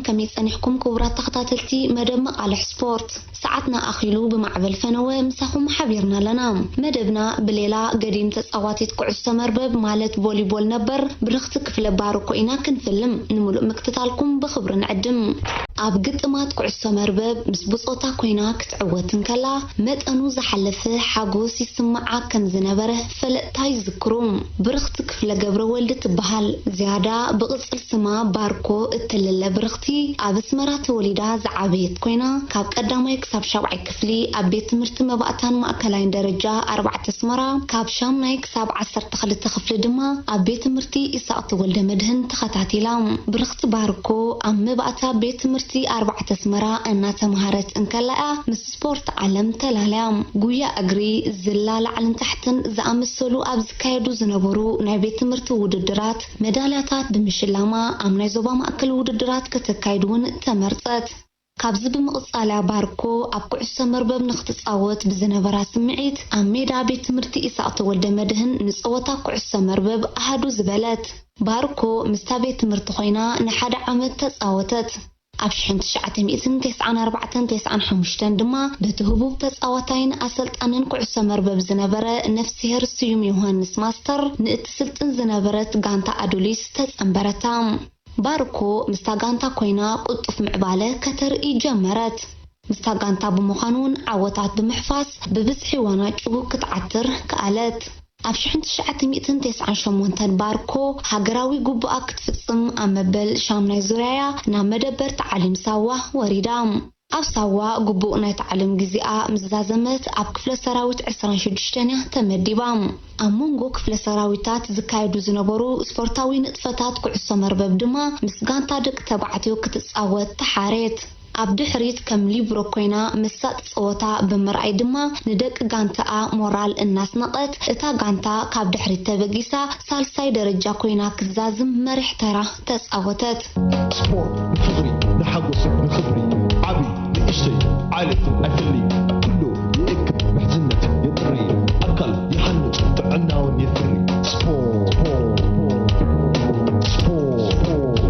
ከመይ ጸኒሕኩም ክቡራት ተኸታተልቲ መደብ መቓልሕ ስፖርት? ሰዓትና ኣኺሉ ብማዕበል ፈነወ ምሳኹም ሓቢርና ኣለና። መደብና ብሌላ ገዲም ተጻዋቲት ኩዕሶ መርበብ ማለት ቮሊቦል ነበር ብርኽቲ ክፍለ ባርኮ ኢና ክንፍልም። ንምሉእ ምክትታልኩም ብኽብሪ ንዕድም። ኣብ ግጥማት ኩዕሶ መርበብ ምስ ብጾታ ኮይና ክትዕወት እንከላ መጠኑ ዝሓለፈ ሓጎስ ይስምዓ ከም ዝነበረ ፈለጥታ ይዝክሩ። ብርኽቲ ክፍለ ገብረ ወልድ ትበሃል። ዝያዳ ብቕጽል ስማ ባርኮ እትልለ ብርኽቲ ኣብ ኣስመራ ተወሊዳ ዝዓበየት ኮይና ካብ ቀዳማይ ክሳብ ሻብዓይ ክፍሊ ኣብ ቤት ትምህርቲ መባእታን ማእከላይን ደረጃ ኣርባዕተ ኣስመራ፣ ካብ ሻምናይ ክሳብ ዓሰርተ ክልተ ክፍሊ ድማ ኣብ ቤት ትምህርቲ ኢሳቕ ተወልደ መድህን ተኸታቲላ። ብርኽቲ ባርኮ ኣብ መባእታ ቤት ትምህርቲ ኣርባዕተ ኣስመራ እናተምሃረት እንከላ እያ ምስ ስፖርት ዓለም ተላልያ። ጉያ እግሪ፣ ዝላ ላዕልን ታሕትን ዝኣመሰሉ ኣብ ዝካየዱ ዝነበሩ ናይ ቤት ትምህርቲ ውድድራት መዳልያታት ብምሽላማ ኣብ ናይ ዞባ ማእከል ውድድራት ከተካይድ እውን ተመርጸት። ካብዚ ብምቕጻል እያ ባርኮ ኣብ ኩዕሶ መርበብ ንኽትጻወት ብዝነበራ ስምዒት ኣብ ሜዳ ቤት ትምህርቲ ኢሳቕ ተወልደ መድህን ንጸወታ ኩዕሶ መርበብ ኣሃዱ ዝበለት። ባርኮ ምስታ ቤት ትምህርቲ ኮይና ንሓደ ዓመት ተጻወተት። ኣብ ሽሕን ትሽዓተ ሚእትን ተስዓን ኣርባዕተን ተስዓን ሓሙሽተን ድማ በቲ ህቡብ ተጻዋታይን ኣሰልጣንን ኩዕሶ መርበብ ዝነበረ ነፍስሄር ስዩም ዮሃንስ ማስተር ንእትስልጥን ዝነበረት ጋንታ ኣዱሊስ ተጸንበረታ። ባርኮ ምስታ ጋንታ ኮይና ቅልጡፍ ምዕባለ ከተርኢ ጀመረት። ምስታ ጋንታ ብምዃን እውን ዓወታት ብምሕፋስ ብብዝሒ ዋናጩ ክትዓትር ከኣለት። ኣብ ሽሕን ትሽዓተ ሚእትን ተስዓን ሸሞንተን ባርኮ ሃገራዊ ግቡኣ ክትፍጽም ኣብ መበል ሻምናይ ዙርያያ ናብ መደበር ተዓሊም ሳዋ ወሪዳ። ኣብ ሳዋ ግቡእ ናይ ተዓሊም ግዜኣ ምስ ዛዘመት ኣብ ክፍለ ሰራዊት ዕስራን ሽዱሽተን እያ ተመዲባ። ኣብ መንጎ ክፍለ ሰራዊታት ዝካየዱ ዝነበሩ ስፖርታዊ ንጥፈታት ኩዕሶ መርበብ ድማ ምስ ጋንታ ደቂ ተባዕትዮ ክትጻወት ተሓሬት። ኣብ ድሕሪት ከም ሊብሮ ኮይና መሳጢ ጸወታ ብምርኣይ ድማ ንደቂ ጋንታኣ ሞራል እናስነቐት፣ እታ ጋንታ ካብ ድሕሪት ተበጊሳ ሳልሳይ ደረጃ ኮይና ክትዛዝም መሪሕ ተራ ተጻወተት። ስፖርት ንፍቕሪ፣ ንሓጎስ፣ ንኽብሪ፣ ዓቢ ንእሽተይ፣ ዓሌት ኣይፈልይ፣ ኩሉ ይእክብ፣ ምሕዝነት የጥሪ፣ ኣካል ይሃንጽ፣ ጥዕናውን የፍሪ። ስፖርት፣ ስፖርት፣ ስፖርት።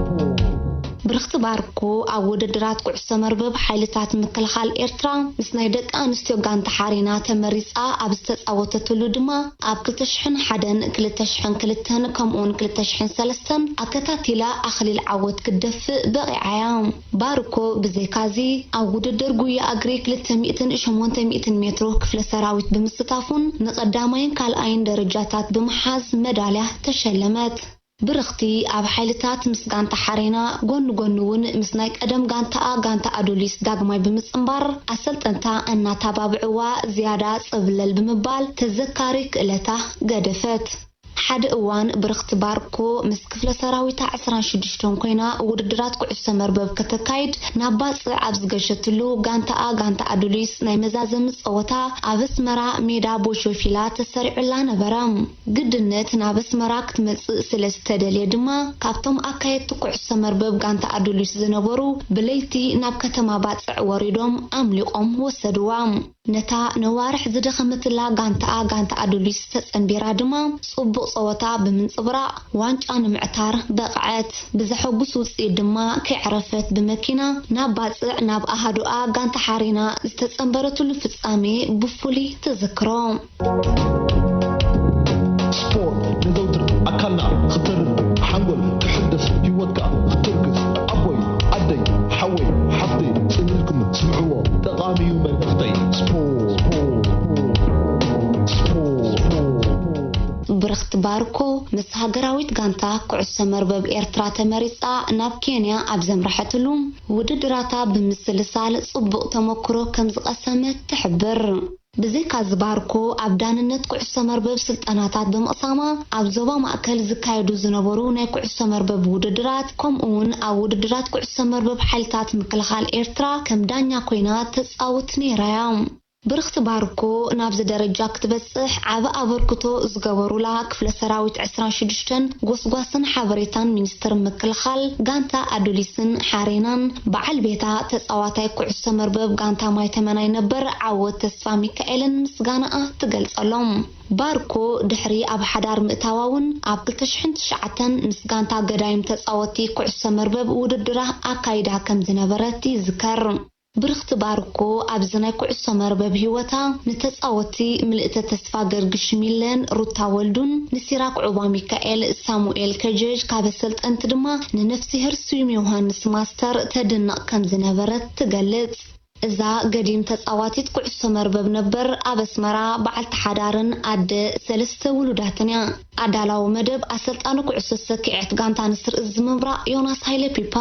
ብርኽቲ ባርኮ ኣብ ውድድራት ኩዕሶ መርበብ ሓይልታት ምክልኻል ኤርትራ ምስ ናይ ደቂ ኣንስትዮ ጋንታ ሓሬና ተመሪጻ ኣብ ዝተጻወተትሉ ድማ ኣብ ክልተ ሽሕን ሓደን ክልተ ሽሕን ክልተን ከምኡውን ክልተ ሽሕን ሰለስተን ኣከታቲላ ኣኽሊል ዓወት ክትደፍእ በቒዓ'ያ። ባርኮ ብዘይካዚ ኣብ ውድድር ጉያ እግሪ ክልተ ሚእትን ሸሞንተ ሚእትን ሜትሮ ክፍለ ሰራዊት ብምስታፉን ንቐዳማይን ካልኣይን ደረጃታት ብምሓዝ መዳልያ ተሸለመት። ብርኽቲ ኣብ ሓይልታት ምስ ጋንታ ሓሬና ጎኒ ጎኒ እውን ምስ ናይ ቀደም ጋንታኣ ጋንታ ኣዱሊስ ዳግማይ ብምጽንባር ኣሰልጠንታ እናተባብዕዋ ዝያዳ ጽብለል ብምባል ተዘካሪ ክእለታ ገደፈት። ሓደ እዋን ብርኽቲ ባርኮ ምስ ክፍለ ሰራዊታ ዕስራን ሽዱሽተን ኮይና ውድድራት ኩዕሶ መርበብ ከተካይድ ናብ ባጽዕ ኣብ ዝገሸትሉ ጋንታኣ ጋንታ ኣዱሊስ ናይ መዛዘሚ ጸወታ ኣብ ኣስመራ ሜዳ ቦሾፊላ ተሰሪዑላ ነበረ። ግድነት ናብ ኣስመራ ክትመጽእ ስለ ዝተደልየ ድማ ካብቶም ኣካየድቲ ኩዕሶ መርበብ ጋንታ ኣዱሊስ ዝነበሩ ብለይቲ ናብ ከተማ ባጽዕ ወሪዶም ኣምሊቖም ወሰድዋ። ነታ ነዋርሕ ዝደኸመትላ ጋንታኣ ጋንታ ኣዱሊስ ተጸንቢራ ድማ ጽቡቕ ጸወታ ብምንጽብራቕ ዋንጫ ንምዕታር በቕዐት። ብዘሐጉስ ውጽኢት ድማ ከይዕረፈት ብመኪና ናብ ባጽዕ ናብ ኣሃዱኣ ጋንታ ሓሬና ዝተጸንበረትሉ ፍጻሜ ብፍሉይ ትዝክሮ። ስፖርት ነዘውትር ኣካልና ክተርር ሓንጎል ክሕደስ ህይወትካ ክትርግፍ ኣቦይ ዓደይ ሓወይ ሓፍተይ ጽን ኢልኩም ስምዕዎ ጠቓሚ እዩ መልእኽተይ። ስፖርት ስፖርት ብርኽቲ ባርኮ ምስ ሃገራዊት ጋንታ ኩዕሶ መርበብ ኤርትራ ተመሪጻ ናብ ኬንያ ኣብ ዘምረሐትሉ ውድድራታ ብምስልሳል ጽቡቕ ተመክሮ ከም ዝቐሰመት ትሕብር። ብዘይካዚ ባርኮ ኣብ ዳንነት ኩዕሶ መርበብ ስልጠናታት ብምቕሳማ ኣብ ዞባ ማእከል ዝካየዱ ዝነበሩ ናይ ኩዕሶ መርበብ ውድድራት ከምኡ እውን ኣብ ውድድራት ኩዕሶ መርበብ ሓይልታት ምክልኻል ኤርትራ ከም ዳኛ ኮይና ተጻውት ነይራ እያ። ብርኽቲ ባርኮ ናብዚ ደረጃ ክትበጽሕ ዓቢ ኣበርክቶ ዝገበሩላ ክፍለ ሰራዊት ዕስራን ሽዱሽተን ጎስጓስን ሓበሬታን ሚኒስትር ምክልኻል ጋንታ ኣዱሊስን ሓሬናን በዓል ቤታ ተጻዋታይ ኩዕሶ መርበብ ጋንታ ማይተመናይ ነበር ዓወት ተስፋ ሚካኤልን ምስጋናኣ ትገልጸሎም። ባርኮ ድሕሪ ኣብ ሓዳር ምእታዋ እውን ኣብ ክልተ ሽሕን ትሽዓተን ምስ ጋንታ ገዳይም ተጻወቲ ኩዕሶ መርበብ ውድድራ ኣካይዳ ከም ዝነበረት ይዝከር። ብርኽቲ ባርኮ ኣብዚ ናይ ኩዕሶ መርበብ ህይወታ ንተጻወቲ ምልእተ ተስፋ ገርግሽ ሚለን ሩታ ወልዱን ንሲራክ ዑባ ሚካኤል ሳሙኤል ከጀጅ ካብ ኣሰልጠንቲ ድማ ንነፍስሄር ስዩም ዮሃንስ ማስተር ተድንቕ ከም ዝነበረት ትገልጽ። እዛ ገዲም ተጻዋቲት ኩዕሶ መርበብ ነበር ኣብ ኣስመራ በዓልቲ ሓዳርን ኣደ ሰለስተ ውሉዳትን እያ። ኣዳላዊ መደብ ኣሰልጣኒ ኩዕሶ ሰኪዐት ጋንታ ንስር እዚ ምምራቕ ዮናስ ሃይለ ፒፓ።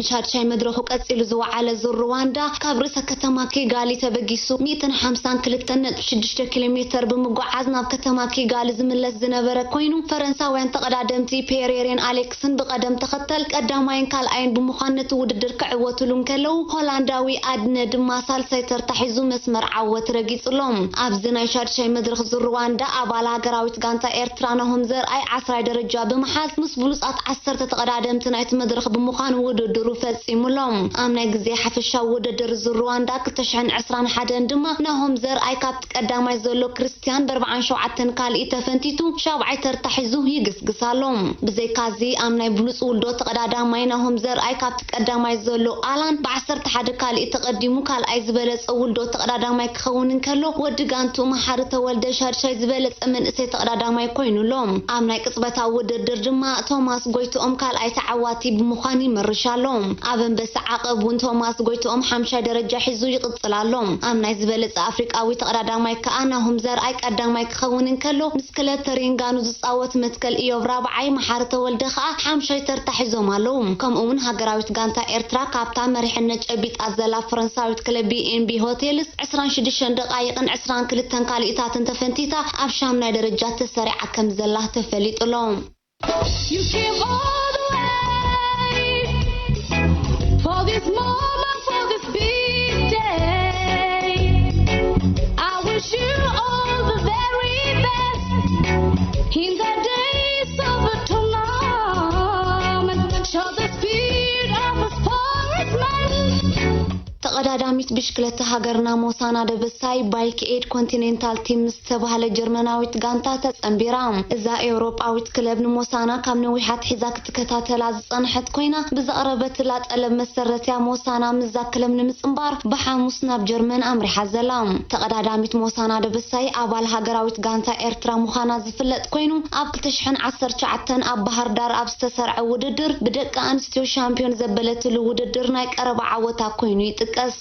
ሻድሻይ መድረኹ ቀጺሉ ዝወዓለ ዙር ሩዋንዳ ካብ ርእሰ ከተማ ኪጋሊ ተበጊሱ ሚእትን ሓምሳን ክልተን ነጥቢ ሽዱሽተ ኪሎ ሜተር ብምጓዓዝ ናብ ከተማ ኪጋሊ ዝምለስ ዝነበረ ኮይኑ፣ ፈረንሳውያን ተቐዳደምቲ ፔሬሬን ኣሌክስን ብቐደም ተኸተል ቀዳማይን ካልኣይን ብምዃን ነቲ ውድድር ክዕወትሉ እንከለዉ፣ ሆላንዳዊ ኣድነ ድማ ሳልሳይ ተርታ ሒዙ መስመር ዓወት ረጊጹ ኣሎ። ኣብዚ ናይ ሻድሻይ መድረኽ ዙር ሩዋንዳ ኣባል ሃገራዊት ጋንታ ኤርትራ ናሆም ዘርኣይ ዓስራይ ደረጃ ብምሓዝ ምስ ብሉጻት ዓሰርተ ተቐዳደምቲ ናይቲ መድረኽ ብምዃን ውድድሩ ፈጺሙ ኣሎ። ኣብ ናይ ግዜ ሓፈሻዊ ውድድር ዙር ሩዋንዳ ክልተ ሽሕን ዕስራን ሓደን ድማ ናሆም ዘርኣይ ካብቲ ቀዳማይ ዘሎ ክርስትያን ብኣርብዓን ሸውዓተን ካልኢት ተፈንቲቱ ሻብዓይ ተርታ ሒዙ ይግስግስ ኣሎ። ብዘይካዚ ኣብ ናይ ብሉጽ ውልዶ ተቐዳዳማይ ናሆም ዘርኣይ ካብቲ ቀዳማይ ዘሎ ኣላን ብዓሰርተ ሓደ ካልኢት ተቐዲሙ ካልኣይ ዝበለጸ ውልዶ ተቐዳዳማይ ክኸውን እንከሎ፣ ወዲ ጋንቱ መሓሪ ተወልደ ሻድሻይ ዝበለጸ መንእሰይ ተቐዳዳማይ ኮይኑ ኣሎ። ኣብ ናይ ቅጽበታዊ ውድድር ድማ ቶማስ ጎይትኦም ካልኣይ ተዓዋቲ ብምዃን ይመርሽ ኣሎ። ኣብ ኣንበሳ ዓቐብ እውን ቶማስ ጎይትኦም ሓምሻይ ደረጃ ሒዙ ይቕጽል ኣሎ። ኣብ ናይ ዝበለጸ ኣፍሪቃዊ ተቐዳዳማይ ከኣ ናሆም ዘርኣይ ቀዳማይ ክኸውን እንከሎ፣ ምስ ክለብ ተሪንጋኑ ዝጻወት መትከል ኢዮብ ራብዓይ፣ መሓሪ ተወልደ ከኣ ሓምሻይ ተርታ ሒዞም ኣለዉ። ከምኡ እውን ሃገራዊት ጋንታ ኤርትራ ካብታ መሪሕነት ጨቢጣ ዘላ ፈረንሳዊት ክለብ ቢ ኤን ቢ ሆቴልስ ዕስራን ሽዱሽተን ደቓይቕን ዕስራን ክልተን ካልኢታትን ተፈንቲታ ኣብ ሻምናይ ደረጃ ተሰሪዓ ከም ዘላ ተፈሊጡ ኣሎ። You came all the way for this moment, for this big day. I wish you all the very best in the days of the tournament. Show the speed of a sportsman. ተቐዳዳሚት ብሽክለታ ሃገርና ሞሳና ደበሳይ ባይክ ኤድ ኮንቲኔንታል ቲም ዝተባህለ ጀርመናዊት ጋንታ ተጸንቢራ። እዛ ኤውሮጳዊት ክለብ ንሞሳና ካብ ነዊሕ ኣትሒዛ ክትከታተላ ዝጸንሐት ኮይና፣ ብዘቕረበትላ ጠለብ መሰረት እያ ሞሳና ምስዛ ክለብ ንምጽንባር ብሓሙስ ናብ ጀርመን ኣምሪሓ ዘላ። ተቐዳዳሚት ሞሳና ደበሳይ ኣባል ሃገራዊት ጋንታ ኤርትራ ምዃና ዝፍለጥ ኮይኑ፣ ኣብ ክልተ ሽሕን ዓሰርተ ትሽዓተን ኣብ ባህር ዳር ኣብ ዝተሰርዐ ውድድር ብደቂ ኣንስትዮ ሻምፒዮን ዘበለትሉ ውድድር ናይ ቀረባ ዓወታ ኮይኑ ይጥቀስ።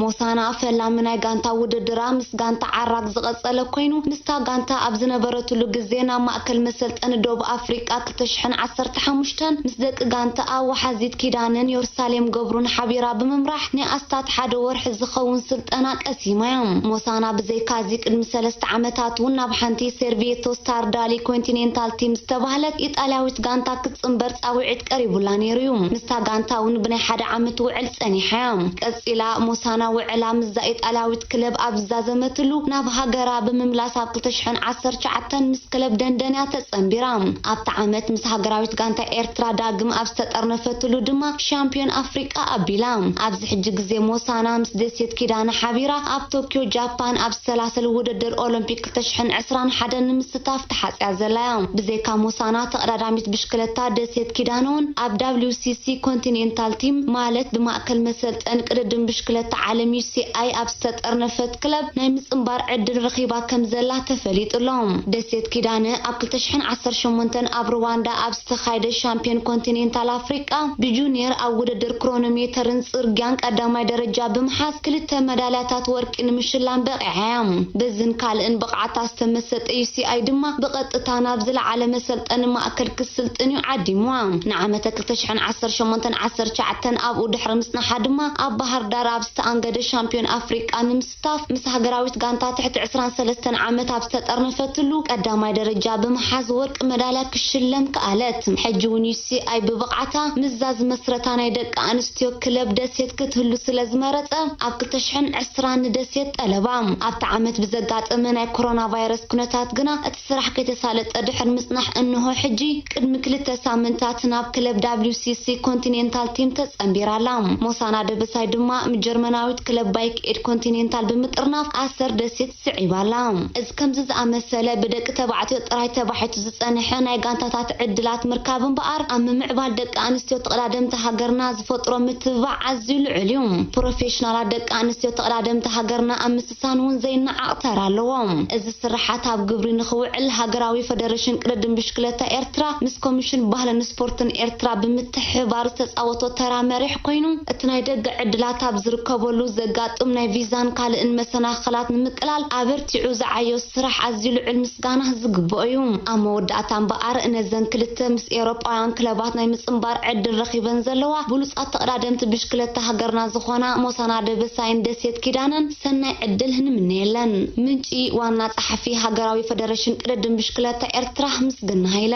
ሞሳና ፈላሚ ናይ ጋንታ ውድድራ ምስ ጋንታ ዓራግ ዝቐጸለ ኮይኑ፣ ምስታ ጋንታ ኣብ ዝነበረትሉ ግዜ ናብ ማእከል መሰልጠኒ ዶብ ኣፍሪቃ ክልተ ሽሕን ዓሰርተ ሓሙሽተን ምስ ደቂ ጋንታኣ ወሓዚት ኪዳነን ዮርሳሌም ገብሩን ሓቢራ ብምምራሕ ናይ ኣስታት ሓደ ወርሒ ዝኸውን ስልጠና ቀሲማ እያ። ሞሳና ብዘይካዚ ቅድሚ ሰለስተ ዓመታት እውን ናብ ሓንቲ ሴርቪየቶ ስታርዳሊ ኮንቲኔንታል ቲም ዝተባህለት ኢጣልያዊት ጋንታ ክትጽንበር ጻውዒት ቀሪቡላ ነይሩ እዩ። ምስታ ጋንታ እውን ብናይ ሓደ ዓመት ውዕል ጸኒሓ እያ። ቀጺላ ሞሳና ውዕላ ምስዛ ኢጣልያዊት ክለብ ኣብ ዝዛዘመትሉ፣ ናብ ሃገራ ብምምላስ ኣብ ክልተ ሽሕን ዓሰርተ ትሽዓተን ምስ ክለብ ደንደን እያ ተጸንቢራ። ኣብቲ ዓመት ምስ ሃገራዊት ጋንታ ኤርትራ ዳግም ኣብ ዝተጠርነፈትሉ ድማ ሻምፒዮን ኣፍሪቃ ኣቢላ። ኣብዚ ሕጂ ግዜ ሞሳና ምስ ደሴት ኪዳነ ሓቢራ ኣብ ቶኪዮ ጃፓን ኣብ ዝተላሰል ውድድር ኦሎምፒክ ክልተ ሽሕን ዕስራን ሓደን ንምስታፍ ተሓጽያ ዘላ እያ። ብዘይካ ሞሳና ተቐዳዳሚት ብሽክለታ ደሴት ኪዳነ እውን ኣብ ደብሊው ሲ ሲ ኮንቲኔንታል ቲም ማለት ብማእከል መሰልጠን ቅድድም ብሽክለታ ዓለም ዩ ሲ ኣይ ኣብ ዝተጠርነፈት ክለብ ናይ ምጽንባር ዕድል ረኺባ ከም ዘላ ተፈሊጡ ኣሎ። ደሴት ኪዳነ ኣብ ክልተ ሽሕን ዓሰርተ ሸሞንተን ኣብ ሩዋንዳ ኣብ ዝተኻየደ ሻምፒዮን ኮንቲኔንታል ኣፍሪቃ ብጁኒየር ኣብ ውድድር ክሮኖሜተርን ጽርግያን ቀዳማይ ደረጃ ብምሓዝ ክልተ መዳልያታት ወርቂ ንምሽላም በቒዓ እያ። በዝን ካልእን ብቕዓታ ዝተመሰጠ ዩ ሲ ኣይ ድማ ብቐጥታ ናብ ዝለዓለ መሰልጠኒ ማእከል ክስልጥን እዩ ዓዲምዋ። ንዓመተ ክልተ ሽሕን ዓሰርተ ሸሞንተን ዓሰርተ ትሽዓተን ኣብኡ ድሕሪ ምጽናሓ ድማ ኣብ ባህር ዳር ኣብ ዝተኣንገደ ሻምፒዮን ኣፍሪቃ ንምስታፍ ምስ ሃገራዊት ጋንታ ትሕቲ ዕስራን ሰለስተን ዓመት ኣብ ዝተጠርነፈትሉ ቀዳማይ ደረጃ ብምሓዝ ወርቂ መዳልያ ክሽለም ከኣለት። ሕጂ እውን ዩ ሲ ኣይ ብብቕዓታ ምስዛ ዝመስረታ ናይ ደቂ ኣንስትዮ ክለብ ደሴት ክትህሉ ስለ ዝመረጸ ኣብ ክልተ ሽሕን ዕስራን ንደሴት ጠለባ። ኣብቲ ዓመት ብዘጋጠመ ናይ ኮሮና ቫይረስ ኩነታት ግና እቲ ስራሕ ከይተሳለጠ ድሕር ምጽናሕ እንሆ ሕጂ ቅድሚ ክልተ ሳምንታት ናብ ክለብ ደብሊው ሲ ሲ ኮንቲኔንታል ቲም ተጸንቢራ ኣላ። ሞሳና ደበሳይ ድማ ምስ ጀርመናዊት ክለብ ባይክ ኤድ ኮንቲኔንታል ብምጥርናፍ ኣሰር ደሴት ስዒባ ኣላ። እዚ ከምዚ ዝኣመሰለ ብደቂ ተባዕትዮ ጥራይ ተባሒቱ ዝጸንሐ ናይ ጋንታታት ዕድላት ምርካብ እምበኣር ኣብ ምምዕባል ደቂ ኣንስትዮ ተቐዳደምቲ ሃገርና ዝፈጥሮ ምትብባዕ ኣዝዩ ልዑል እዩ። ፕሮፌሽናላት ደቂ ኣንስትዮ ተቐዳደምቲ ሃገርና ኣብ ምስሳን እውን ዘይነዓቕ ተራ ኣለዎ። እዚ ስርሓት ኣብ ግብሪ ንኽውዕል ሃገራዊ ፈደረሽን ቅድድም ብሽክለታ ኤርትራ ምስ ኮሚሽን ባህልን ስፖርትን ኤርትራ ብምትሕብባር ዝተጻወቶ ተራ መሪሕ ኮይኑ፣ እቲ ናይ ደገ ዕድላት ኣብ ዝርከበሉ ዘጋጥም ናይ ቪዛን ካልእን መሰናኽላት ንምቅላል ኣበርቲዑ ዝዓዮ ስራሕ ኣዝዩ ልዑል ምስጋና ዝግብኦ እዩ። ኣብ መወዳእታ እምበኣር ነዘን ክልተ ምስ ኤውሮጳውያን ክለባት ናይ ምጽንባር ዕድል ረኺበን ዘለዋ ብሉጻት ተቐዳደምቲ ብሽክለታ ሃገርና ዝኾና ሞሳና ደበሳይን ደሴት ኪዳነን ሰናይ ዕድል ንምነየለን። ምንጪ ዋና ጸሓፊ ሃገራዊ ፈደረሽን ቅድድም ብሽክለታ ኤርትራ ምስግና ሃይለ።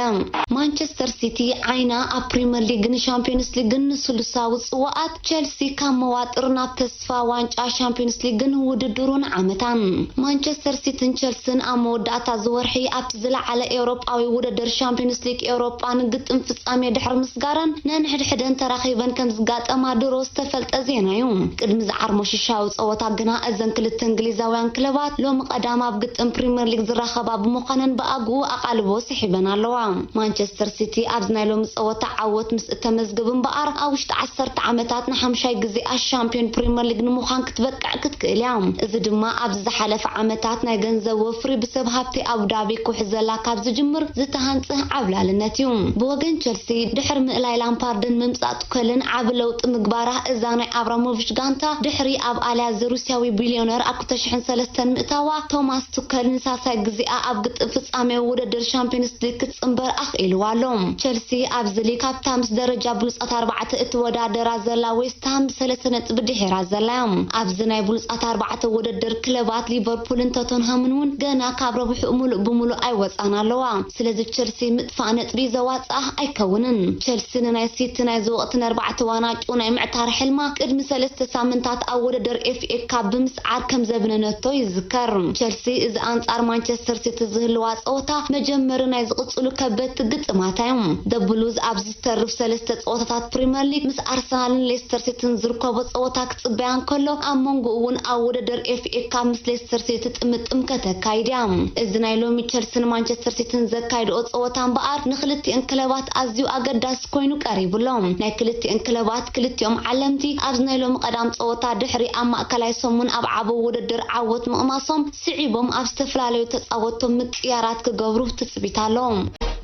ማንቸስተር ሲቲ ዓይና ኣብ ፕሪምየር ሊግን ሻምፒዮንስ ሊግን ንስሉሳዊ ጽዋኣት፣ ቸልሲ ካብ መዋጥር ናብ ተስፋ ዋንጫ ሻምፒዮንስ ሊግን ውድድሩን ዓመታን። ማንቸስተር ሲቲን ቸልሲን ኣብ መወዳእታ እዚ ወርሒ ኣብቲ ዝለዓለ ኤውሮጳዊ ውድድር ሻምፒዮንስ ሊግ ኤውሮጳ ንግጥም ፍጻሜ ድሕሪ ምስጋረን ነንሕድሕደን ተራኺበን ከም ዝጋጠማ ድሮ ዝተፈልጠ ዜና እዩ። ቅድሚ ዝዓርሞ ሽሻዊ ጸወታ ግና እዘን ክልተ እንግሊዛውያን ክለባት ሎሚ ቀዳም ኣብ ግጥም ፕሪምየር ሊግ ዝራኸባ ብምዃነን ብኣግኡ ኣቓልቦ ስሒበን ኣለዋ። ማንቸስተር ሲቲ ኣብዚ ናይ ሎሚ ጸወታ ዓወት ምስ እተመዝግብ እምበኣር ኣብ ውሽጢ ዓሰርተ ዓመታት ንሓምሻይ ግዜኣ ሻምፒዮን ፕሪምየር ሊግ ንምዃን ክትበቅዕ ክትክእል እያ። እዚ ድማ ኣብዚ ዝሓለፈ ዓመታት ናይ ገንዘብ ወፍሪ ብሰብ ሃብቲ ኣቡዳቢ ክውሕዘላ ካብ ዝጅምር ዝተሃንጸ ዓብላልነት እዩ። ብወገን ቸልሲ ድሕሪ ምእላይ ላምፓርድን ምምጻእ ቱከልን ዓቢ ለውጢ ምግባራ እዛ ናይ ኣብራሞቪች ጋንታ ድሕሪ ኣብ ኣልያዝ ሩስያዊ ቢልዮነር ኣብ ክልተ ሽሕን ሰለስተን ምእታዋ ቶማስ ቱከል ንሳልሳይ ግዜኣ ኣብ ግጥም ፍጻሜ ውድድር ሻምፒዮንስ ሊግ ክትጽንበር ኣኽኢልዋ ኣሎ። ቸልሲ ኣብዚ ሊግ ካብታ ምስ ደረጃ ብሉጻት ኣርባዕተ እትወዳደራ ዘላ ዌስትሃም ብሰለስተ ነጥቢ ድሒራ ዘላ እያ። ኣብዚ ናይ ብሉጻት ኣርባዕተ ውድድር ክለባት ሊቨርፑልን ቶተንሃምን እውን ገና ካብ ረብሕኡ ምሉእ ብምሉእ ኣይወጻን ኣለዋ። ስለዚ ቸልሲ ምጥፋእ ነጥቢ ዘዋጽኣ ኣይከውንን። ቸልሲ ንናይ ሲቲ ናይዚ ወቕቲ ንኣርባዕተ ዋናጩ ናይ ምዕታር ሕልማ ቅድሚ ሰለስተ ሳምንታት ኣብ ውድድር ኤፍ ኤ ካፕ ብምስዓር ከም ዘብነነቶ ይዝከር። ቸልሲ እዚ ኣንጻር ማንቸስተር ሲቲ ዝህልዋ ጸወታ መጀመሪ ናይ ዝቕጽሉ ከበድቲ ግጥማታ እዮም። The Blues ኣብዚ ዝተርፍ ሰለስተ ጸወታታት ፕሪምየር ሊግ ምስ ኣርሰናልን ሌስተር ሲቲን ዝርከቦ ጸወታ ክጽበያ እንከሎ ኣብ መንጎኡ እውን ኣብ ውድድር ኤፍ ኤ ካፕ ምስ ሌስተር ሲቲ ጥምጥም ከተካይድ እያ። እዚ ናይ ሎሚ ቸልሲን ማንቸስተር ሲቲን ዘካይድኦ ጸወታ እምበኣር ንኽልቲኤን ክለባት ኣዝዩ ኣገዳሲ ኮይኑ ቀሪቡ ኣሎ። ናይ ክልቲኤን ክለባት ክልቲኦም ዓለምቲ ኣብዚ ናይ ሎሚ ቀዳም ጸወታ ድሕሪ ኣብ ማእከላይ ሰሙን ኣብ ዓቢ ውድድር ዓወት ምቕማሶም ስዒቦም ኣብ ዝተፈላለዩ ተጻወትቶም ምቅያራት ክገብሩ ትጽቢት ኣሎ።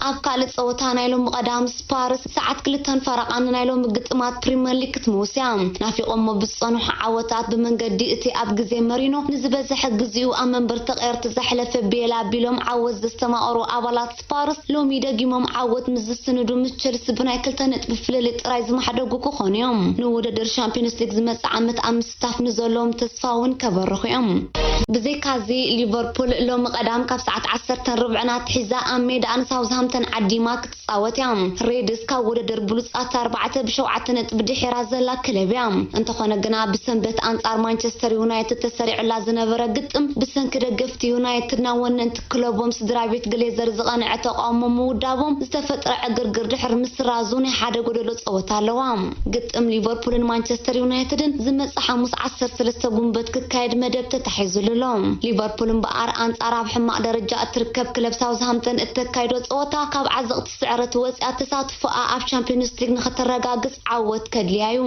ኣብ ካልእ ጸወታ ናይ ሎሚ ቀዳም ስፓርስ ሰዓት ክልተን ፈረቓን ናይ ሎሚ ግጥማት ፕሪምየር ሊግ ክትምውስ እያ። ናፊቖሞ ብዝጸንሑ ዓወታት ብመንገዲ እቲ ኣብ ግዜ መሪኖ ንዝበዝሐ ግዜኡ ኣብ መንበር ተቐየርቲ ዘሕለፈ ቤላ ቢሎም ዓወት ዘስተማቐሩ ኣባላት ስፓርስ ሎሚ ደጊሞም ዓወት ምስ ዝስንዱ ምስ ቸልሲ ብናይ ክልተ ነጥቢ ፍልልይ ጥራይ ዝማሕደጉ ክኾኑ እዮም። ንውድድር ሻምፒዮንስ ሊግ ዝመጽእ ዓመት ኣብ ምስታፍ ንዘለዎም ተስፋ እውን ከበርኹ እዮም። ብዘይካዚ ሊቨርፑል ሎሚ ቀዳም ካብ ሰዓት ዓሰርተን ርብዕን ኣትሒዛ ኣብ ሜዳኣ ንሳውዝሃምተን ዓዲማ ክትጻወት እያ። ሬድስ ካብ ውድድር ብሉጻት ኣርባዕተ ብሸውዓተ ነጥቢ ድሒራ ዘላ ክለብ እያ። እንተኾነ ግና ብሰንበት ኣንጻር ማንቸስተር ዩናይትድ ተሰሪዑላ ዝነበረ ግጥም ብሰንኪ ደገፍቲ ዩናይትድ ናብ ወነንቲ ክለቦም ስድራ ቤት ግሌዘር ዝቐንዐ ተቃውሞ ምውዳቦም ዝተፈጥረ ዕግርግር ድሕሪ ምስራዙ ናይ ሓደ ጎደሎ ጸወታ ኣለዋ። ግጥም ሊቨርፑልን ማንቸስተር ዩናይትድን ዝመጽእ ሓሙስ ዓሰርተ ሰለስተ ጉንበት ክካየድ መደብ ተታሒዙሉ ኣሎ። ሊቨርፑል እምበኣር ኣንጻር ኣብ ሕማቕ ደረጃ እትርከብ ክለብ ሳውዝሃምተን እተካይዶ ጸወታ ካብ ዓዘቕቲ ስዕረት ወጺኣ ተሳትፎኣ ኣብ ቻምፒዮንስ ሊግ ንኽተረጋግጽ ዓወት ከድልያ እዩ።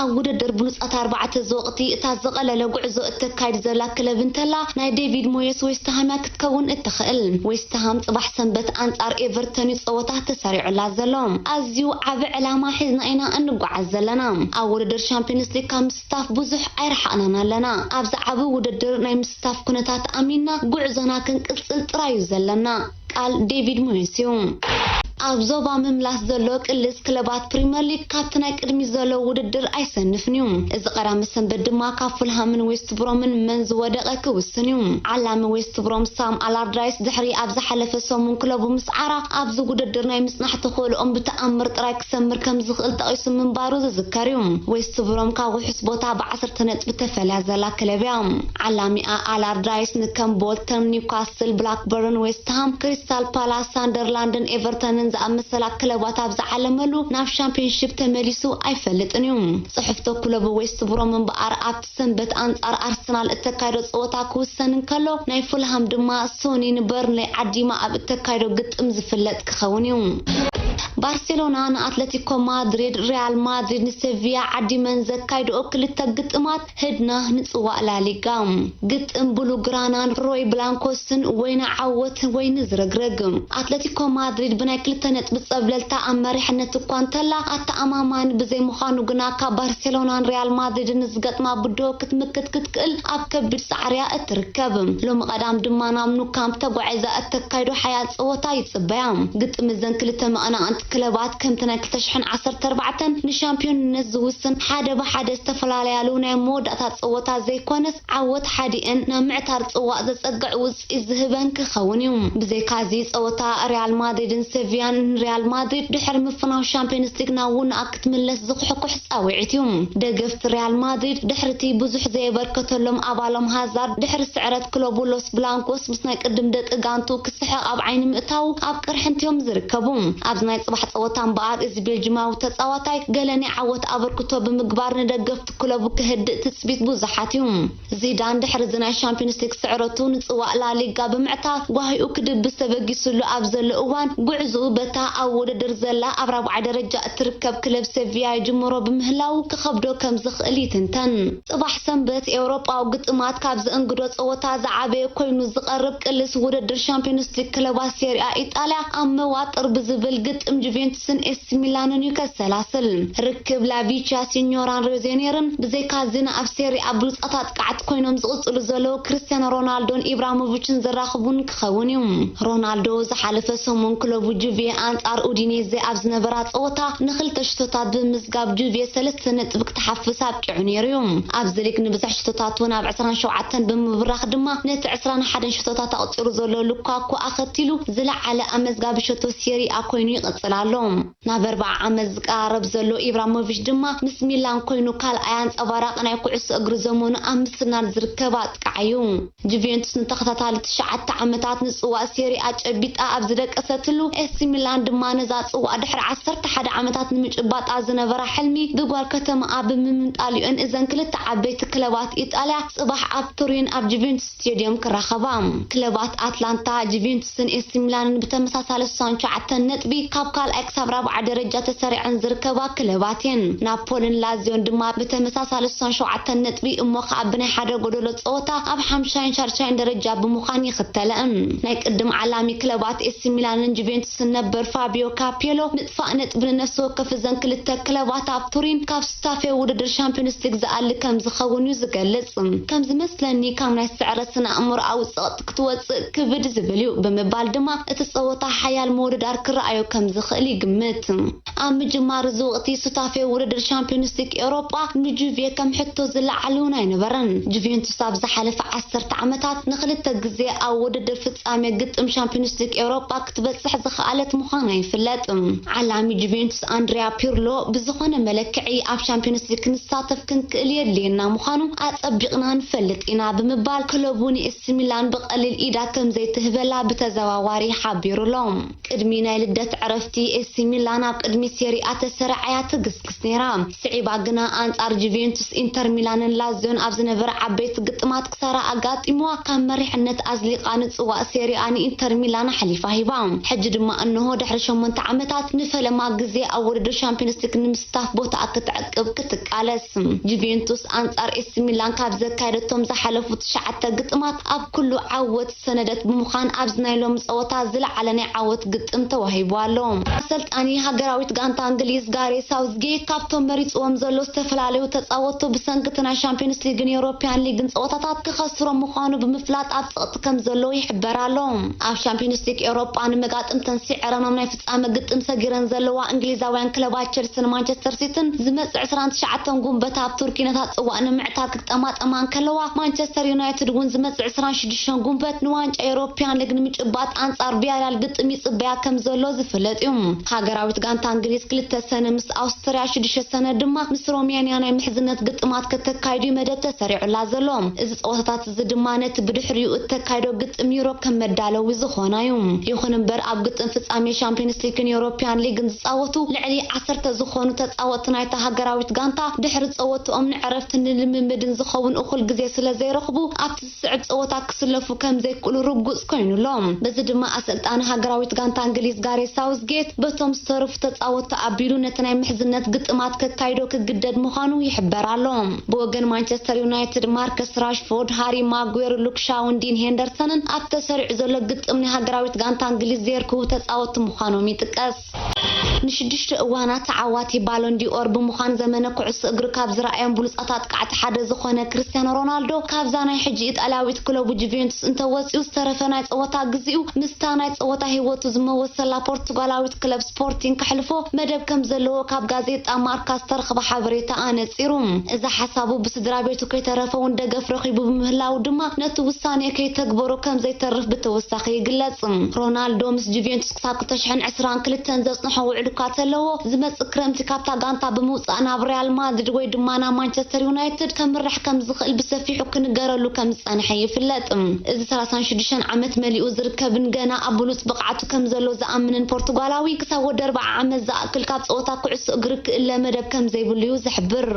ኣብ ውድድር ብሉጻት ኣርባዕተ እዚ ወቕቲ እታ ዝቐለለ ጉዕዞ እተካይድ ዘላ ክለብ እንተላ ናይ ዴቪድ ሞየስ ዌስትሃም እያ ክትከውን እትኽእል። ዌስትሃም ጽባሕ ሰንበት ኣንጻር ኤቨርተን እዩ ጸወታ ተሰሪዑላ ዘሎ። ኣዝዩ ዓቢ ዕላማ ሒዝና ኢና እንጓዓዝ ዘለና። ኣብ ውድድር ሻምፒዮንስ ሊግ ካብ ምስታፍ ብዙሕ ኣይረሓቕናን ኣለና። ኣብዚ ዓቢ ውድድር ናይ ምስታፍ ኩነታት ኣሚንና ጉዕዞና ክንቅጽል ጥራይ እዩ ዘለና። ቃል ዴቪድ ሞየስ እዩ። ኣብ ዞባ ምምላስ ዘሎ ቅልስ ክለባት ፕሪመር ሊግ ካብቲ ናይ ቅድሚ ዘሎ ውድድር ኣይሰንፍን እዩ። እዚ ቀዳመ ሰንበት ድማ ካብ ፉልሃምን ዌስት ብሮምን መን ዝወደቐ ክውስን እዩ። ዓላሚ ዌስት ብሮም ሳም ኣላርዳይስ ድሕሪ ኣብ ዝሓለፈ ሰሙን ክለቡ ምስዓራ ኣብዚ ውድድር ናይ ምጽናሕ ተኽእሎኦም ብተኣምር ጥራይ ክሰምር ከም ዝኽእል ጠቒሱ ምንባሩ ዝዝከር እዩ። ዌስት ብሮም ካብ ውሑስ ቦታ ብዓሰርተ ነጥቢ ተፈልያ ዘላ ክለብ እያ። ዓላሚኣ ኣላርዳይስ ንከም ቦልተን፣ ኒውካስል፣ ብላክበርን፣ ዌስትሃም፣ ክሪስታል ፓላስ፣ ሳንደርላንድን ኤቨርተንን ዝኣመሰላ ክለባት ኣብ ዝዓለመሉ ናብ ሻምፒዮንሺፕ ተመሊሱ ኣይፈልጥን እዩ። ጽሕፍቶ ክለቡ ዌስት ብሮም እምበኣር ኣብቲ ሰንበት ኣንጻር ኣርሰናል እተካይዶ ጸወታ ክውሰን እንከሎ ናይ ፉልሃም ድማ ሶኒ ንበርንሌ ዓዲማ ኣብ እተካይዶ ግጥም ዝፍለጥ ክኸውን እዩ። ባርሴሎና ንኣትለቲኮ ማድሪድ፣ ሪያል ማድሪድ ንሴቪያ ዓዲመን ዘካይድኦ ክልተ ግጥማት ህድና ንጽዋእ ላሊጋ። ግጥም ብሉግራናን ሮይ ብላንኮስን ወይ ንዓወት ወይ ንዝርግርግ። ኣትለቲኮ ማድሪድ ብናይ ክልተ ነጥቢ ጸብለልታ ኣብ መሪሕነት እኳ እንተላ ኣተኣማማኒ ብዘይምዃኑ ግና ካብ ባርሴሎናን ሪያል ማድሪድን ዝገጥማ ብድሆ ክትምክት ክትክእል ኣብ ከቢድ ጻዕርያ እትርከብ። ሎሚ ቀዳም ድማ ናብ ኑካምፕ ተጓዒዛ እተካይዶ ሓያል ጸወታ ይጽበያ። ግጥም እዘን ክልተ መቐናቕንቲ ክለባት ከምቲ ናይ ክልተ ሽሕን ዓሰርተ ኣርባዕተን ንሻምፒዮንነት ዝውስን ሓደ ብሓደ ዝተፈላለያሉ ናይ መወዳእታ ጸወታ ዘይኮነስ ዓወት ሓዲኤን ናብ ምዕታር ጽዋእ ዘጸግዕ ውጽኢት ዝህበን ክኸውን እዩ። ብዘይካዚ ጸወታ ሪያል ማድሪድን ሴቪያን ንሪያል ማድሪድ ድሕሪ ምፍናው ሻምፒዮንስ ሊግ ናብ ውንኣ ክትምለስ ዝኹሕኩሕ ጻውዒት እዩ። ደገፍቲ ሪያል ማድሪድ ድሕሪቲ ብዙሕ ዘየበርከተሎም ኣባሎም ሃዛርድ ድሕሪ ስዕረት ክለቡ ሎስ ብላንኮስ ምስ ናይ ቅድም ደቂ ጋንቱ ክስሕቕ ኣብ ዓይኒ ምእታው ኣብ ቅርሕንቲ እዮም ዝርከቡ። ኣብዚ ናይ ጽባሕ ጸወታ እምበኣር እዚ ቤልጅማዊ ተጻዋታይ ገለ ናይ ዓወት ኣበርክቶ ብምግባር ንደገፍቲ ክለቡ ከህድእ ትጽቢት ብዙሓት እዩ። ዚዳን ድሕሪ እዚ ናይ ሻምፒዮንስ ሊግ ስዕረቱ ንጽዋእ ላሊጋ ብምዕታር ጓሂኡ ክድብስ ተበጊስሉ ኣብ ዘሎ እዋን ጉዕዝኡ በታ ኣብ ውድድር ዘላ ኣብ ራብዓይ ደረጃ እትርከብ ክለብ ሴቪያ ይጅምሮ ብምህላው ክኸብዶ ከም ዝኽእል ይትንተን። ጽባሕ ሰንበት ኤውሮጳዊ ግጥማት ካብ ዘእንግዶ ጸወታ ዝዓበየ ኮይኑ ዝቐርብ ቅልስ ውድድር ሻምፒዮንስ ሊግ ክለባት ሴሪኣ ኢጣልያ ኣብ መዋጥር ብዝብል ግጥም ጁቬንቱስን ኤሲ ሚላንን እዩ ከሰላስል። ርክብ ላቪቻ ሲኞራን ሮዜኔርን ብዘይካዚ ንኣብ ሴሪኣ ብሉጻት ኣጥቃዕቲ ኮይኖም ዝቕጽሉ ዘለዉ ክርስቲያኖ ሮናልዶን ኢብራሞቪችን ዘራኽቡን ክኸውን እዩ። ሮናልዶ ዝሓለፈ ሰሙን ክለቡ ጁቬ ኣንጻር ኡዲኔዜ ኣብ ዝነበራ ጸወታ ንኽልተ ሽቶታት ብምዝጋብ ጁቬ ሰለስተ ነጥቢ ክትሓፍስ ኣብቂዑ ነይሩ እዩ። ኣብዚ ሊግ ንብዝሒ ሽቶታት እውን ኣብ ዕስራን ሸውዓተን ብምብራኽ ድማ ነቲ ዕስራን ሓደን ሽቶታት ኣቑጺሩ ዘሎ ሉካኩ ኣኸቲሉ ዝለዓለ ኣመዝጋቢ ሸቶ ሴሪኣ ኮይኑ ይቕጽል ኣሎ። ናብ ኣርብዓ ዓመት ዝቀራረብ ዘሎ ኢብራሞቪች ድማ ምስ ሚላን ኮይኑ ካልኣይ ኣንጸባራቂ ናይ ኩዕሶ እግሪ ዘመኑ ኣብ ምስናድ ዝርከብ ኣጥቃዓይ እዩ። ጁቬንቱስ ንተኸታታሊ ትሽዓተ ዓመታት ንጽዋእ ሴሪኣ ጨቢጣ ኣብ ዝደቀሰትሉ፣ ኤሲ ሚላን ድማ ነዛ ጽዋእ ድሕሪ ዓሰርተ ሓደ ዓመታት ንምጭባጣ ዝነበራ ሕልሚ ብጓል ከተማኣ ብምምንጣሊኦን እዘን ክልተ ዓበይቲ ክለባት ኢጣልያ ጽባሕ ኣብ ቱሪን ኣብ ጁቬንቱስ ስቴድዮም ክራኸባ። ክለባት ኣትላንታ፣ ጁቬንቱስን ኤሲ ሚላንን ብተመሳሳሊ ስሳን ሸውዓተን ነጥቢ ካብ ካልኣይ ክሳብ ራብዓ ደረጃ ተሰሪዐን ዝርከባ ክለባት እየን። ናፖልን ላዚዮን ድማ ብተመሳሳሊ ስሳን ሸውዓተን ነጥቢ እሞ ከኣ ብናይ ሓደ ጎደሎ ጸወታ ኣብ ሓምሻይን ሻድሻይን ደረጃ ብምዃን ይኽተለእን። ናይ ቅድም ዓላሚ ክለባት ኤሲ ሚላንን ጁቬንቱስን ነበር ፋቢዮ ካፔሎ ምጥፋእ ነጥቢ ንነፍሲ ወከፍ እዘን ክልተ ክለባት ኣብ ቱሪን ካብ ስታፌ ውድድር ሻምፒዮንስ ሊግ ዝኣሊ ከም ዝኸውን እዩ ዝገልጽ። ከም ዝመስለኒ ካብ ናይ ስዕረት ስነ ኣእምሮኣዊ ጸቕጢ ክትወጽእ ክብድ ዝብል እዩ ብምባል ድማ እቲ ጸወታ ሓያል ምውድዳር ክረኣዮ ከም ዝኽእል ይግምት። ኣብ ምጅማር እዚ ወቕቲ ሱታፌ ውድድር ሻምፒዮንስ ሊግ ኤውሮጳ ንጁቬ ከም ሕቶ ዝለዓል እውን ኣይነበረን። ጁቬንቱስ ኣብ ዝሓለፈ ዓሰርተ ዓመታት ንኽልተ ግዜ ኣብ ውድድር ፍጻሜ ግጥም ሻምፒዮንስ ሊግ ኤውሮጳ ክትበጽሕ ዝኸኣለት ምዃና ይፍለጥ። ዓላሚ ጁቬንቱስ ኣንድሪያ ፒርሎ ብዝኾነ መለክዒ ኣብ ሻምፒዮንስ ሊግ ክንሳተፍ ክንክእል የድልየና ምዃኑ ኣጸቢቕና ንፈልጥ ኢና ብምባል ክለቡ ንኤሲ ሚላን ብቐሊል ኢዳ ከም ዘይትህበላ ብተዘዋዋሪ ሓቢሩ ኣሎ። ቅድሚ ናይ ልደት ዕረፍቲ ኤሲ ሚላን ኣብ ቅድሚ ሴሪኣ ተሰሪዓ እያ ትግስግስ ነይራ። ስዒባ ግና ኣንጻር ጁቬንቱስ፣ ኢንተር ሚላንን ላዚዮን ኣብ ዝነበረ ዓበይቲ ግጥማት ክሳራ ኣጋጢምዋ ካብ መሪሕነት ኣዝሊቓ ንጽዋእ ሴሪኣ ንኢንተር ሚላን ኣሕሊፋ ሂባ። ሕጂ ድማ እንሆ ድሕሪ ሸሞንተ ዓመታት ንፈለማ ግዜ ኣብ ውድድር ሻምፒዮንስ ሊግ ንምስታፍ ቦታኣ ክትዕቅብ ክትቃለስ። ጁቬንቱስ ኣንጻር ኤሲ ሚላን ካብ ዘካየደቶም ዝሓለፉ ትሽዓተ ግጥማት ኣብ ኩሉ ዓወት ዝሰነደት ብምዃን ኣብዚ ናይ ሎሚ ጸወታ ዝለዓለ ናይ ዓወት ግጥም ተዋሂቡ ኣሎ። ኣሰልጣኒ ሃገራዊት ጋንታ እንግሊዝ ጋሬ ሳውዝጌት ካብቶም መሪፅዎም ዘሎ ዝተፈላለዩ ተፃወቱ ብሰንክቲ ናይ ሻምፒዮንስ ሊግን ኤውሮፒያን ሊግን ፀወታታት ክኸስሮም ምዃኑ ብምፍላጥ ኣብ ፀቕጢ ከም ዘሎ ይሕበር ኣሎ። ኣብ ሻምፒዮንስ ሊግ ኤውሮጳ ንመጋጥምተን ስዒረኖም ናይ ፍጻመ ግጥም ሰጊረን ዘለዋ እንግሊዛውያን ክለባት ቸልስን ማንቸስተር ሲቲን ዝመጽእ ዕስራን ትሽዓተን ጉንበት ኣብ ቱርኪ ነታ ጽዋእ ንምዕታር ክጠማጠማ እንከለዋ፣ ማንቸስተር ዩናይትድ እውን ዝመጽእ ዕስራን ሽዱሽተን ጉንበት ንዋንጫ ኤውሮፒያን ሊግ ንምጭባጥ ኣንጻር ቪያሪያል ግጥም ይጽበያ ከም ዘሎ ዝፍለጥ እዩ። ሃገራዊት ጋንታ እንግሊዝ ክልተ ሰነ ምስ ኣውስትርያ፣ ሽዱሽተ ሰነ ድማ ምስ ሮሜንያ ናይ ምሕዝነት ግጥማት ከተካይዱ መደብ ተሰሪዑላ ዘሎ። እዚ ጸወታታት እዚ ድማ ነቲ ብድሕሪኡ እተካይዶ ግጥም ዩሮ ከም መዳለዊ ዝኾና እዩ። ይኹን እምበር ኣብ ግጥም ፍጻሜ ሻምፒዮንስ ሊግን ዩሮፒያን ሊግን ዝጻወቱ ልዕሊ ዓሰርተ ዝኾኑ ተጻወትቲ ናይታ ሃገራዊት ጋንታ ድሕሪ ጸወትኦም ንዕረፍትን ንልምምድን ዝኸውን እኹል ግዜ ስለ ዘይረኽቡ ኣብቲ ዝስዕብ ጸወታ ክስለፉ ከም ዘይክእሉ ርጉጽ ኮይኑ ኣሎ። በዚ ድማ ኣሰልጣኒ ሃገራዊት ጋንታ እንግሊዝ ጋሬት ሳውዝጌት በቶም ዝተረፉ ተጻወትቲ ኣቢሉ ነቲ ናይ ምሕዝነት ግጥማት ከካይዶ ክግደድ ምዃኑ ይሕበር ኣሎ። ብወገን ማንቸስተር ዩናይትድ ማርከስ ራሽፎርድ፣ ሃሪ ማጉዌር፣ ሉክ ሻውን ዲን ሄንደርሰንን ኣብ ተሰሪዑ ዘሎ ግጥም ናይ ሃገራዊት ጋንታ እንግሊዝ ዘየርክቡ ተጻወትቲ ምዃኖም ይጥቀስ። ንሽዱሽተ እዋናት ተዓዋቲ ባሎን ዲኦር ብምዃን ዘመነ ኩዕሶ እግሪ ካብ ዝረኣዮም ብሉጻት ኣጥቃዕቲ ሓደ ዝኾነ ክርስቲያኖ ሮናልዶ ካብዛ ናይ ሕጂ ኢጣልያዊት ክለቡ ጁቬንቱስ እንተወጺኡ ዝተረፈ ናይ ጸወታ ግዚኡ ምስታ ናይ ጸወታ ህይወቱ ዝመወሰላ ፖርቱጋላዊት ክለብ ስፖርቲንግ ከሕልፎ መደብ ከም ዘለዎ ካብ ጋዜጣ ማርካ ዝተረኸበ ሓበሬታ ኣነጺሩ። እዚ ሓሳቡ ብስድራ ቤቱ ከይተረፈ እውን ደገፍ ረኺቡ ብምህላው ድማ ነቲ ውሳኔ ከይተግበሮ ከም ዘይተርፍ ብተወሳኺ ይግለጽ። ሮናልዶ ምስ ጁቬንቱስ ክሳብ ክልተ ሽሕን ዕስራን ክልተን ዘጽንሖ ውዕል እኳ ተለዎ፣ ዝመጽእ ክረምቲ ካብታ ጋንታ ብምውጻእ ናብ ሪያል ማድሪድ ወይ ድማ ናብ ማንቸስተር ዩናይትድ ከምርሕ ከም ዝኽእል ብሰፊሑ ክንገረሉ ከም ዝጸንሐ ይፍለጥ። እዚ ሰላሳን ሽዱሽተን ዓመት መሊኡ ዝርከብን ገና ኣብ ብሉጽ ብቕዓቱ ከም ዘሎ ዝኣምንን ፖርቱጋላዊ፣ ክሳብ ወዲ ኣርብዓ ዓመት ዝኣክል ካብ ጸወታ ኩዕሶ እግሪ ክእለ መደብ ከም ዘይብሉ እዩ ዝሕብር።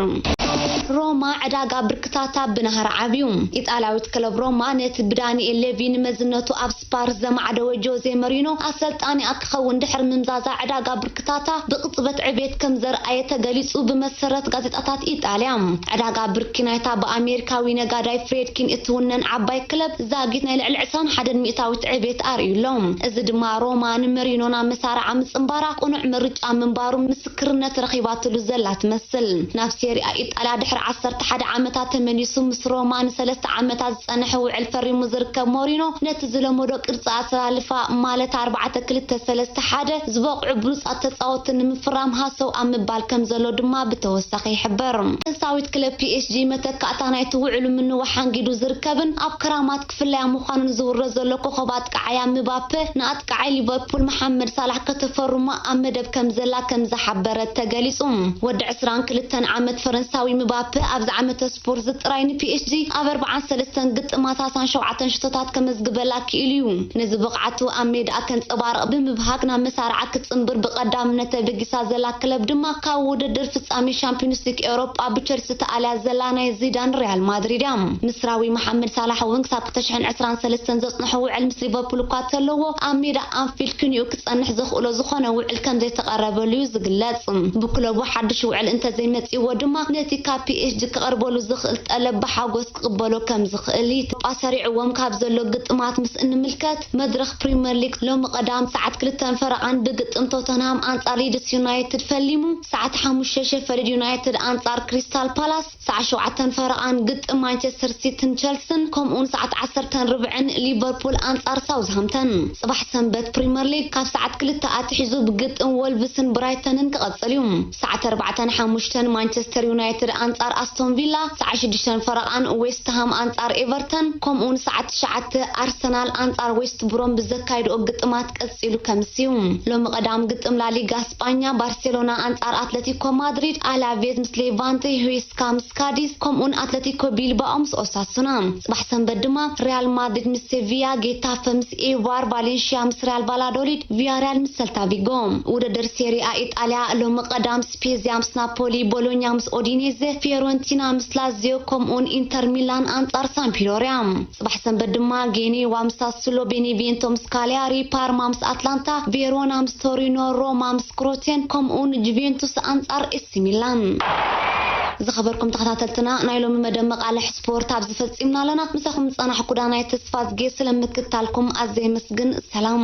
ሮማ ዕዳጋ ብርክታታ ብናህሪ ዓብዩ። ኢጣልያዊት ክለብ ሮማ ነቲ ብዳንኤል ሌቪ ንመዝነቱ ኣብ ስፓርስ ዘማዕደወ ጆዜ መሪኖ ኣሰልጣኒኣ ክኸውን ድሕሪ ምምዛዛ ዕዳጋ ብርክታታ ብቕጽበት ዕቤት ከም ዘርኣየ ተገሊጹ ብመሰረት ጋዜጣታት ኢጣልያ። ዕዳጋ ብርኪ ናይታ ብኣሜሪካዊ ነጋዳይ ፍሬድኪን እትውነን ዓባይ ክለብ ዛጊት ናይ ልዕሊ ዕስራን ሓደን ሚእታዊት ዕቤት ኣርእዩ ኣሎ። እዚ ድማ ሮማ ንመሪኖ ናብ መሳርዓ ምጽንባራ ቅኑዕ ምርጫ ምንባሩ ምስክርነት ረኺባትሉ ዘላ ትመስል። ናብ ሴሪኣ ኢጣልያ ድሕሪ ዓሰርተ ሓደ ዓመታት ተመሊሱ ምስ ሮማ ንሰለስተ ዓመታት ዝጸንሐ ውዕል ፈሪሙ ዝርከብ ሞሪኖ ነቲ ዝለመዶ ቅርጺ ኣሰላልፋ ማለት ኣርባዕተ ክልተ ሰለስተ ሓደ ዝበቕዑ ብሉጻት ተጻወትቲ ንምፍራም ሃሰው ኣብ ምባል ከም ዘሎ ድማ ብተወሳኺ ይሕበር። ፈረንሳዊት ክለብ ፒ ኤስ ጂ መተካእታ ናይቲ ውዕሉ ምንዋሕ ሓንጊዱ ዝርከብን ኣብ ክራማት ክፍለያ ምዃኑን ዝውረ ዘሎ ኮኸብ ኣጥቃዓያ ምባፔ ንኣጥቃዓይ ሊቨርፑል መሓመድ ሳላሕ ከተፈርሞ ኣብ መደብ ከም ዘላ ከም ዝሓበረት ተገሊጹ። ወዲ ዕስራን ክልተን ዓመት ፈረንሳዊ ምባፔ ኣብዚ ዓመተ ስፖርት እዚ ጥራይ ን ፒ ኤስ ጂ ኣብ ኣርብዓን ሰለስተን ግጥማት ሰላሳን ሸውዓተን ሽቶታት ከመዝግበላ ክኢሉ እዩ። ነዚ ብቕዓቱ ኣብ ሜዳ ከንጸባርቕ ብምብሃግ ናብ መሳርዓ ክትጽንብር ብቐዳምነት ተበጊሳ ዘላ ክለብ ድማ ካብ ውድድር ፍጻሜ ሻምፒዮንስ ሊግ ኤውሮጳ ብቸልሲ ተኣልያ ዘላ ናይ ዚዳን ሪያል ማድሪድ እያ። ምስራዊ መሓመድ ሳላሕ እውን ክሳብ ክልተ ሽሕን ዕስራን ሰለስተን ዘጽንሖ ውዕል ምስ ሊቨርፑል እኳ ተለዎ ኣብ ሜዳ ኣንፊልድ ክኒኡ ክጸንሕ ዘኽእሎ ዝኾነ ውዕል ከም ዘይተቐረበሉ እዩ ዝግለጽ። ብክለቡ ሓድሽ ውዕል እንተዘይመጺዎ ድማ ነቲ ካብ ፒ ኤስ ጂ ክቐርበሉ ዝኽእል ጠለብ ብሓጎስ ክቕበሎ ከም ዝኽእል ይትጳ ሰሪዕዎም ካብ ዘሎ ግጥማት ምስ እንምልከት መድረኽ ፕሪምየር ሊግ ሎሚ ቀዳም ሰዓት ክልተን ፈረቓን ብግጥም ቶተንሃም ኣንጻር ሊድስ ዩናይትድ ፈሊሙ፣ ሰዓት ሓሙሽተ ሸፈልድ ዩናይትድ ኣንጻር ክሪስታል ፓላስ፣ ሰዓት ሸውዓተን ፈረቓን ግጥም ማንቸስተር ሲቲን ቸልስን ከምኡውን ሰዓት ዓሰርተን ርብዕን ሊቨርፑል ኣንጻር ሳውዝሃምተን። ጽባሕ ሰንበት ፕሪምየር ሊግ ካብ ሰዓት ክልተ ኣትሒዙ ብግጥም ወልቭስን ብራይተንን ክቐጽል እዩ። ሰዓት ኣርባዕተን ሓሙሽተን ማንቸስተር ዩናይትድ ኣንጻር ኣስቶን ቪላ፣ ሰዓት ሽዱሽተን ፈረቓን ዌስትሃም ኣንጻር ኤቨርተን ከምኡውን ሰዓት ትሽዓተ ኣርሰናል ኣንጻር ዌስት ብሮም ብዘካይድኦ ግጥማት ቀጺሉ ከምሲ እዩ። ሎሚ ቀዳም ግጥም ላሊጋ ስጳኛ ባርሴሎና ኣንጻር ኣትለቲኮ ማድሪድ፣ ኣላቬዝ ምስ ሌቫንቴ፣ ሁዌስካ ምስ ካዲዝ ከምኡውን ኣትለቲኮ ቢልባኦ ምስ ኦሳሱና። ጽባሕ ሰንበት ድማ ሪያል ማድሪድ ምስ ሴቪያ፣ ጌታፈ ምስ ኤባር፣ ቫሌንሺያ ምስ ሪያል ቫላዶሊድ፣ ቪያሪያል ምስ ሰልታ ቪጎ። ውድድር ሴሪኣ ኢጣልያ ሎሚ ቀዳም ስፔዚያ ምስ ናፖሊ፣ ቦሎኛ ምስ ኦዲኔዜ፣ ፊዮረንቲና ምስ ላዚዮ ከምኡውን ኢንተር ሚላን ኣንጻር ሳምፒዶሪያ። ጽባሕ ሰንበት ድማ ጌኔዋ ምስ ሳሱሎ፣ ቤኔቬንቶ ምስ ካሊያሪ፣ ፓርማ ምስ ኣትላንታ፣ ቬሮና ምስ ቶሪኖ፣ ሮማ ምስ ክሮቴን ከምኡውን ጁቬንቱስ ኣንጻር ኤሲ ሚላን። ዝኸበርኩም ተኸታተልትና ናይ ሎሚ መደብ መቓልሕ ስፖርት ኣብዚ ፈጺምና ኣለና። ምሳኹም ዝጸናሕኩ ዳናይት ተስፋዝጌ ስለ ምክታልኩም ኣዝየ የመስግን። ሰላም።